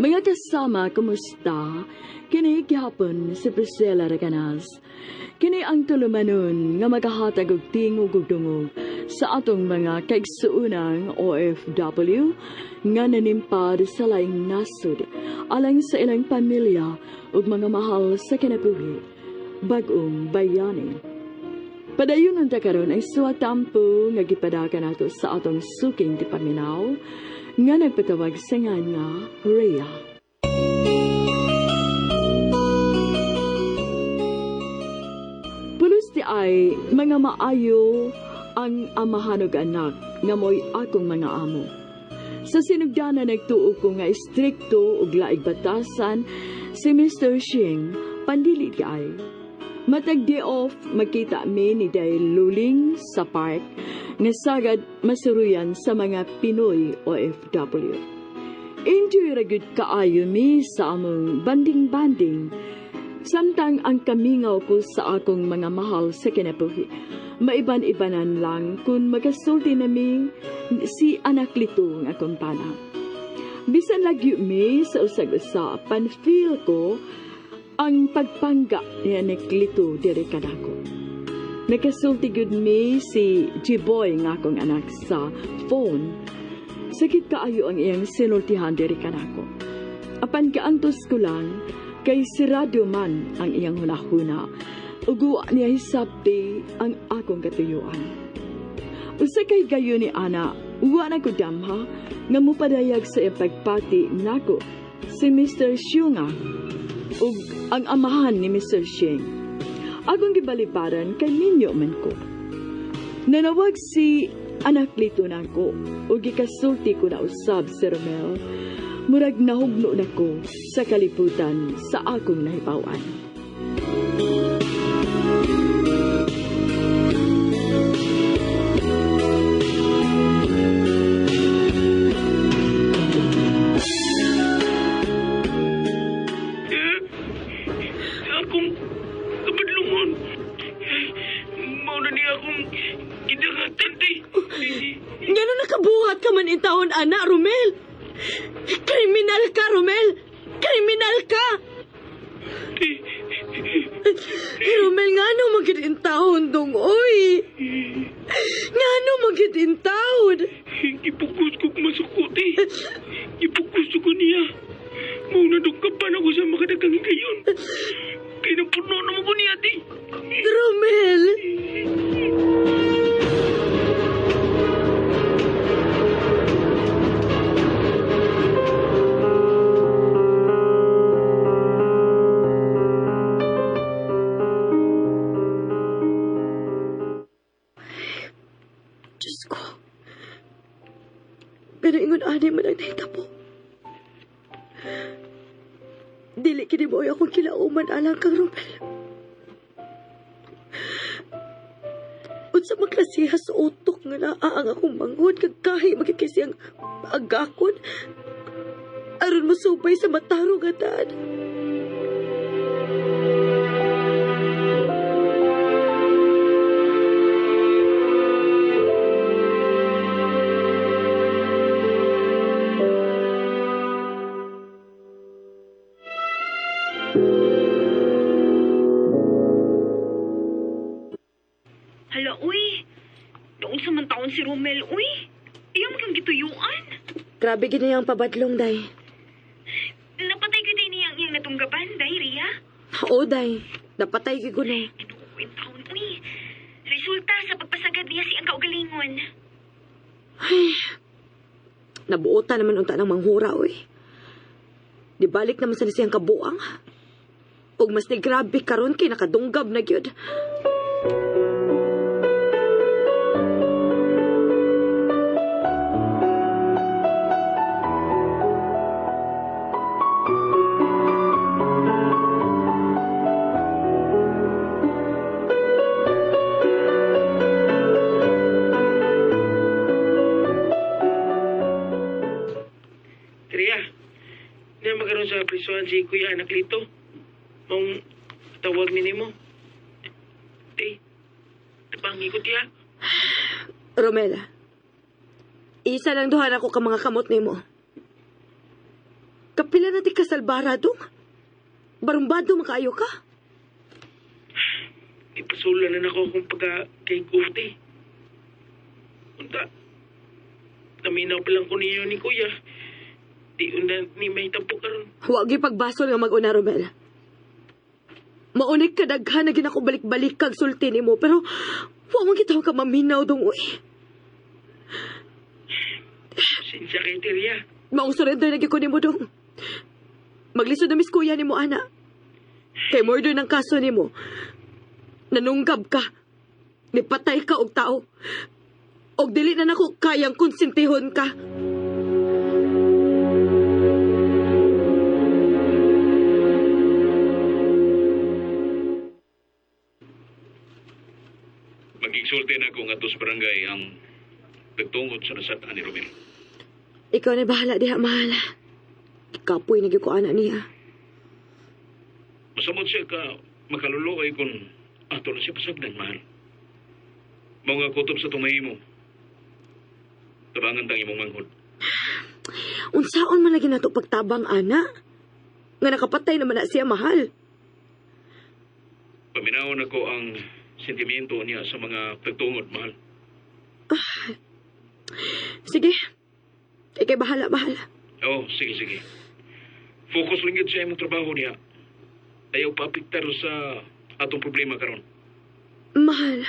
Mga kasama, kumusta? Kini gihapon si Priscilla Reganas. Kini ang tulumanon nga magahatag og tingog ug dungog sa atong mga kaigsuonang OFW nga nanimpad sa laing nasod alang sa ilang pamilya ug mga mahal sa kinabuhi. Bag-ong bayani. Padayon unta karon ang suwatampo nga gipadagan nato sa atong suking tipaminaw nga nagpatawag sa ngan nga Rhea. Pulos di ay mga maayo ang amahan ug anak nga mo'y akong mga amo. Sa sinugdanan nagtuo ko nga istrikto ug laig batasan si Mr. Xing pandili di ay. Matag day off, magkita mi ni Day Luling sa park nga sagad masuruyan sa mga Pinoy OFW. Enjoy ra gyud kaayo mi sa among banding-banding. Samtang ang kamingaw ko sa akong mga mahal sa kinabuhi. Maiban-ibanan lang kung magasulti nami si anak lito nga akong pana. Bisan lagyo mi sa usag-usa, pan-feel ko ang pagpangga ni anak lito diri kanako. Nakasulti gud mi si G-Boy nga akong anak sa phone. Sakit kaayo ang iyang sinultihan diri kanako. Apan kaantos ko lang kay sirado man ang iyang hunahuna. Ug wa niya hisabti ang akong katuyuan. Usa kay gayon ni Ana, wa na ko damha nga mopadayag sa iyang pagpati nako si Mr. Xunga ug ang amahan ni Mr. Xing. Akong gibalibaran kay minyo man ko. Nanawag si anak lito nako ug gikasulti ko na usab si Romel. Murag nahugno nako sa kalibutan sa akong nahibaw-an. Akong kabadlungon. Mao na niya akong gidangatan, te. Ngano nakabuhat ka man intawon, ana, Romel? Kriminal ka, Romel! Kriminal ka! Romel, ngano magid intawon dong, oy? Ngano magid intawon? Gipugos ko masuko, te. Gipugos ko niya. Mao na dugkapan ako sa makadagang higayon. Kinapuno naman ko niya, te. Romel! Diyos ko. Pero ingon ani man ang nahitabo. Dili kini mo akong kilauman alang kang Romel. Unsa man klasiha sa utok nga naa ang akong manghod kag kahi magid kay siyang agakon aron mosubay sa matarong nga daan. Hala, uy. Doon sa man taon si Romel, uy. Iyang kang gituyuan. Grabe gid niyang pabadlong, day. Napatay ka day niya ang iyang natunggaban, day, Ria. Oo, day. Napatay gyud ko no. Ginoo ko taon, uy. Resulta sa pagpasagad niya si ang kaugalingon. Ay, nabuotan naman unta ng manghura, uy. Di balik naman sa siyang kabuang. Ug mas ni grabe karon kay nakadunggab na gyud. Ria, niya magkaroon sa prisuhan si Kuya Anak Lito. Mong tawag ni nimo. Te, tabangi ko tiya. Romela, isa lang duha ako ka mga kamot nimo. Kapag Pila na ti kasalbara dong? Barumbado makaayo ka? Ipasulan na nako akong pagka kay Gute. Unta, naminaw pa lang ko niyo ni Kuya. Di unda ni may tampo karon. Huwag ipagbasol nga mag-una, Romel. Maunig ka daghan na ginako balik-balik kag sulti nimo, pero huwag mo kita ka maminaw dong, uy. Sinsya kay Teria. Maong surrender na gyud ko nimo dong. Maglisod na mis kuya nimo, ana. Kay murder ng kaso nimo. Nanunggab ka. Nipatay ka og tao. Og dili na nako kayang konsentihon ka. Magigsulti na ako ngadto sa barangay ang nagtungod sa nasad-an ni Romel. Ikaw na bahala diha, mahal. Kapoy na gyud ko ana niya. Masamot siya ka makaluluoy kung ato na siya pasagdan, mahal. Mga kutob sa tumahimo. Tabangan tang imong manghod. Unsaon man lagi nato pagtabang ana? Nga nakapatay naman na siya, mahal. Paminawon ako ang sentimiento niya sa mga pagtungod, mahal. Sige. Ikay bahala, bahala. Oo, sige, sige. Focus lang yun sa imong trabaho niya. Ayaw paapektar sa atong problema karon. Mahal.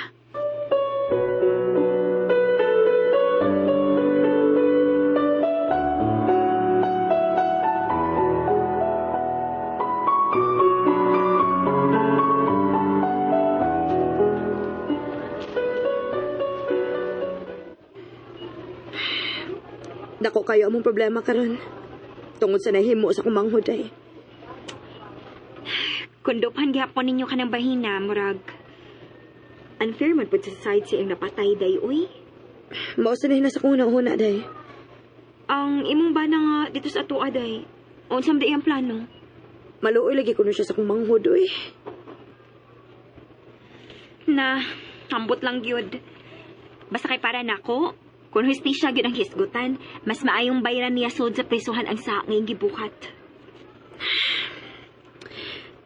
Dako kayo among problema karon. Tungod sa nahimo sa akong manghod ay. Kunduphan gihapon ninyo kanang bahina, murag. Unfair man pud sa side sa iyang napatay day, uy. Mao sa na sa akong huna-huna day. Ang imong bana nga dito sa atoa day. Unsa man day ang plano? Maluoy lagi kuno siya sa akong manghod uy. Na, ambot lang gyud. Basta kay para nako, kung hustisya gyud ang hisgutan, mas maayong bayran niya sud sa prisuhan ang sa ngayong gibuhat.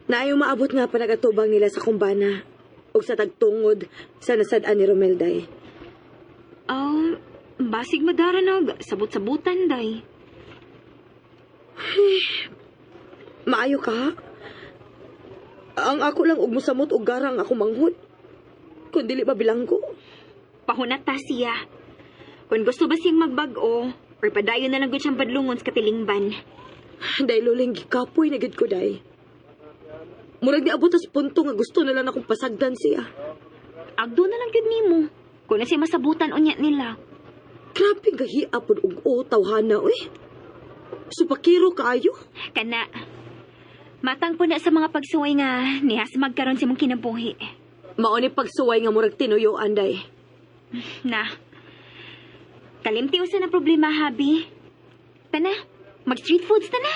Naayo maabot nga pa nagatubang nila sa kumbana ug sa tagtungod sa nasad-an ni Romel day. Oh, basig madara nog sabot-sabutan day. Maayo ka ha? Ang ako lang og mosamot og garang ako manghod. Kung dili ba bilanggo. Pahunat ta siya. Kung gusto ba siyang magbag-o, or padayon na lang gud siyang badlungon sa katilingban. Dahil luling gikapoy na gid ko day. Murag niabot tas punto nga gusto na lang akong pasagdan siya. Agdo na lang gud nimo. Kung na siya masabutan unya nila. Grabe gahiya pod og o tawhana uy. Supakiro kaayo. Kana, matang po na sa mga pagsuway nga nihas magkaroon sa mong kinabuhi. Mao ni pagsuway nga murag tinuyoan day. Na, kalimti usa na problema, habi. Tana, mag street foods ta na.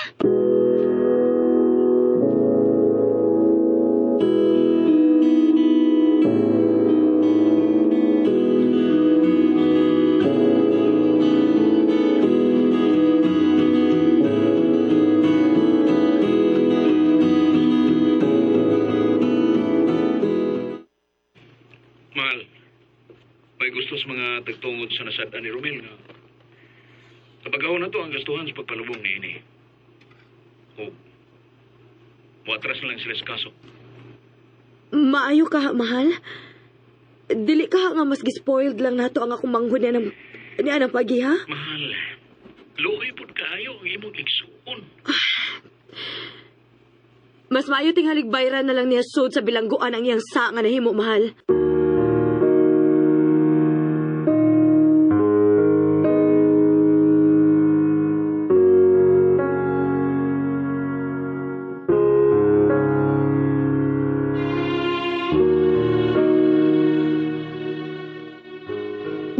Mahal, may gusto sa mga tagtungod sa nasad-an ni Romel nga nabagaw na to ang gastuhan sa pagpalubong ni ini. O, muatras na lang sila sa kaso. Maayo ka, mahal. Dili ka nga mas gispoiled lang nato ang akong manghod niya ng niya ng pagi, ha? Mahal, luoy pud kaayo ang imong igsuon. Mas maayo tingalig bayran na lang niya sud sa bilangguan ang iyang sa nga nahimo, mahal.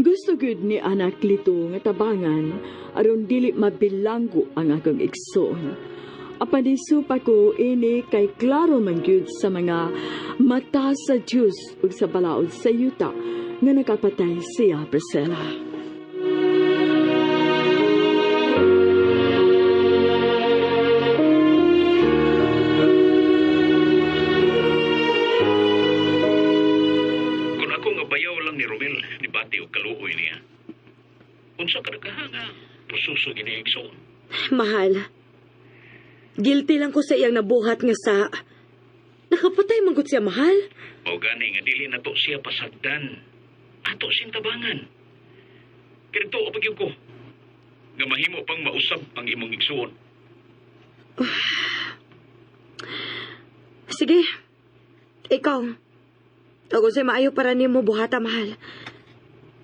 Gusto gud ni Anaklito nga tabangan aron dili mabilanggo ang akong igsoon. Apan isupa ko ini kay klaro man gyud sa mga mata sa Dios ug sa balaod sa yuta nga nakapatay siya Priscilla. proseso gini igsoon. Mahal. Guilty lang ko sa iyang nabuhat nga sa... Nakapatay manggut siya, mahal. Mao gani nga dili na to siya pasagdan. Ato sintabangan. Kaya tuo pa gyud ko nga mahimo pang mausab ang imong igsuon. Sige. Ikaw. Ug unsay maayo para nimo buhata, mahal.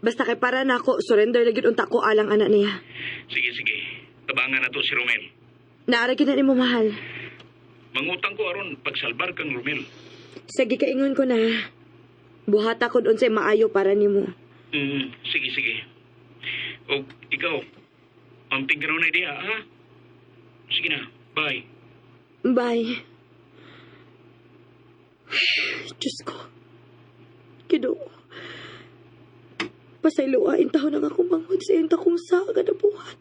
Basta kay para nako surrender lagi unta ko alang anak niya. Sige, sige. Tabangan na to si Romel. Naara gyud na nimo, mahal. Mangutang ko aron pagsalbar kang Romel. Sige, kaingon ko na. Buhata ko unsay maayo para nimo. Sige, sige. O ikaw, amping ka na idea, ha? Sige na, bye. Bye. Diyos ko. Ginoo. Pasayloain taon ang akong manghod sa iyong takong sa agad na buhat.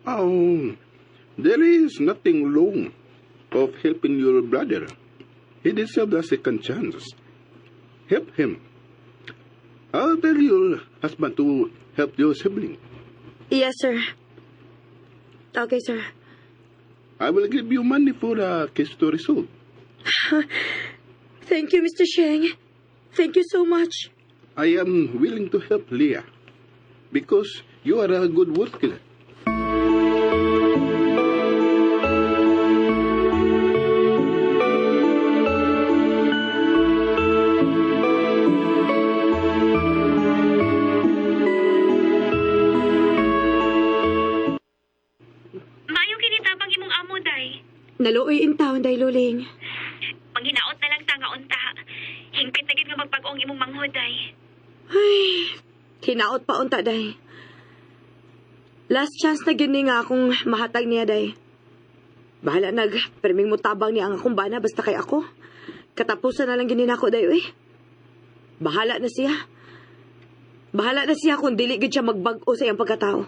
Oh, there is nothing wrong of helping your brother. He deserves a second chance. Help him. I'll tell your husband to help your sibling. Yes, sir. Okay, sir. I will give you money for a case to resolve. Thank you, Mr. Sheng. Thank you so much. I am willing to help Leah because you are a good worker. Maayo kinitabang imong amo, day. Naluoy in town, day luling. Manghinaot na lang ta nga unta. Hingpit na gid nga magpag-ong imong manghod, day. Ay, hinaot pa unta, day. Last chance na gini nga akong mahatag niya, day. Bahala nag, perming mo tabang niya ang akong bana basta kay ako. Katapusan na lang gini nako, day, uy. Bahala na siya. Bahala na siya kung dili gid siya magbag-o sa iyang pagkatao.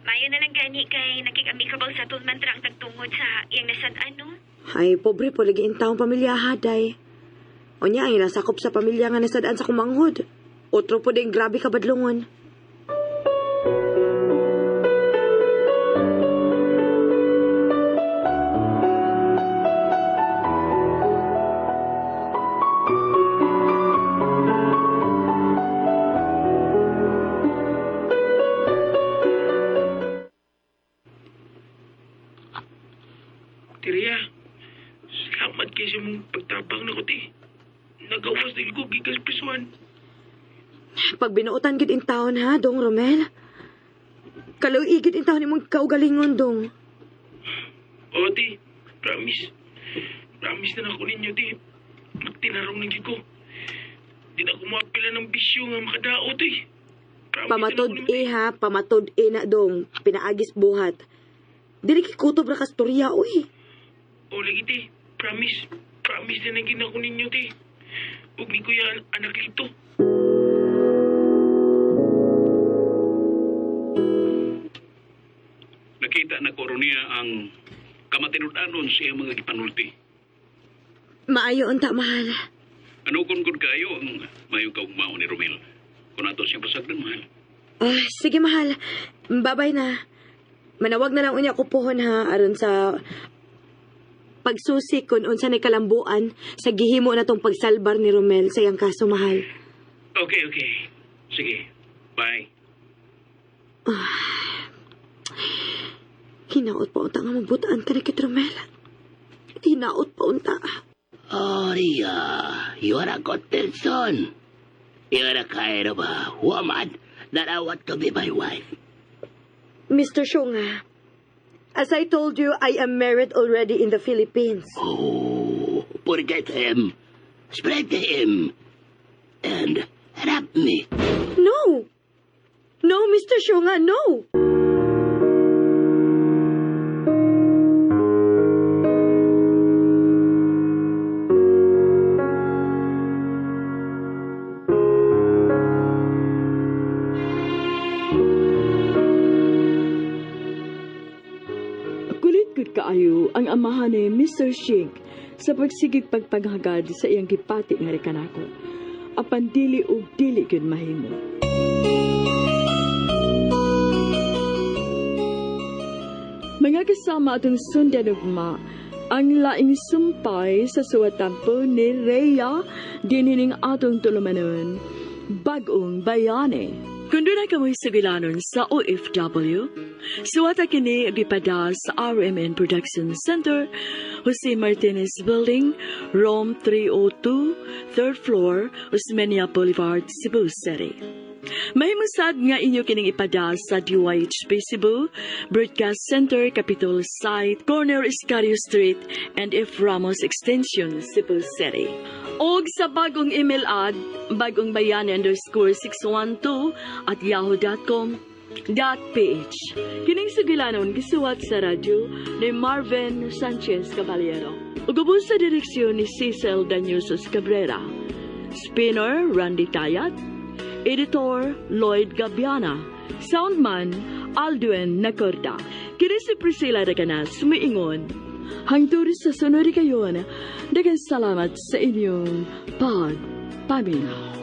Maayo na lang gani kay nakik-amicable settlement ra ang tagtungod sa iyang nasad-an, no? Ay, pobre po lagi in taong pamilya, ha, day. O niya, ang nasakop sa pamilya nga nasadaan sa kumanghod. Otro po din, grabe ka badlungon. Tiria, salamat kay sa mong pagtabang na ko, te. Nagawas din ko gikas prisuan. Pag binuotan gid in taon, ha, Dong Romel? Kaluigid in taon imong kaugalingon, Dong. Oo, te. Promise. Promise na ako ninyo, te. Magtinarong na gid ko. Di na ako makapila ng bisyo nga makadao, te. Promise na Pamatod ako ninyo, e, ha, pamatod e na, Dong. Pinaagis buhat. Dili kikutob ra kastorya, uy. O, lagi, te. Promise. Promise na naging ako ninyo, te. Huwag ni Kuya anak lito. Nakita na ko ron niya ang kamatinud-anon sa iyang mga gipanulti. Maayo unta, mahal. Ano kung kun kayo ang mayo kaugmao ni Romel? Kung ato siyang pasagdan, mahal. Ah, sige, mahal. Babay na. Manawag na lang unya ko pohon, ha, aron sa pagsusi kung unsa ni kalambuan sa gihimo na tong pagsalbar ni Romel sa iyang kaso, mahal. Okay, okay. Sige. Bye. Hinaot pa unta nga mabutaan ka na kit Romel. Hinaot pa unta. Oh, Ria, you are a good person. You are a kind of a woman that I want to be my wife. Mr. Shunga, as I told you, I am married already in the Philippines. Oh, forget him. Spread him. And wrap me. No! No, Mr. Shunga, no! Nabuot kaayo ang amahan ni Mr. Shink sa pagsigig pagpanghagad sa iyang gipati nga rekanako. Apan dili og dili gyud mahimo. Mga kasama atong sundan ugma, ang laing sumpay sa suwatampo ni Rhea dinining atong tulumanon, Bagong Bayani. Kung doon ay kamoy sugilanon sa OFW, suwata kini gipada sa RMN Production Center, Jose Martinez Building, Room 302, 3rd floor, Osmeña Boulevard, Cebu City. Mahimusad nga inyo kining ipada sa DYHP Cebu, Broadcast Center, Capitol Site, Corner Escario Street, and F. Ramos Extension, Cebu City. Og sa bagong email ad, bagongbayani_612@yahoo.com.ph. Kining sugilanon gisuwat sa radyo ni Marvin Sanchez Caballero. Ug ubos sa direksyon ni Cecil Danyusos Cabrera. Spinner Randy Tayat. Editor Lloyd Gabiana. Soundman Aldwin Nacorda. Kini si Priscilla Reganas, muingon. Hangtod sa sunod kayon, daghang salamat sa inyong pagpaminaw.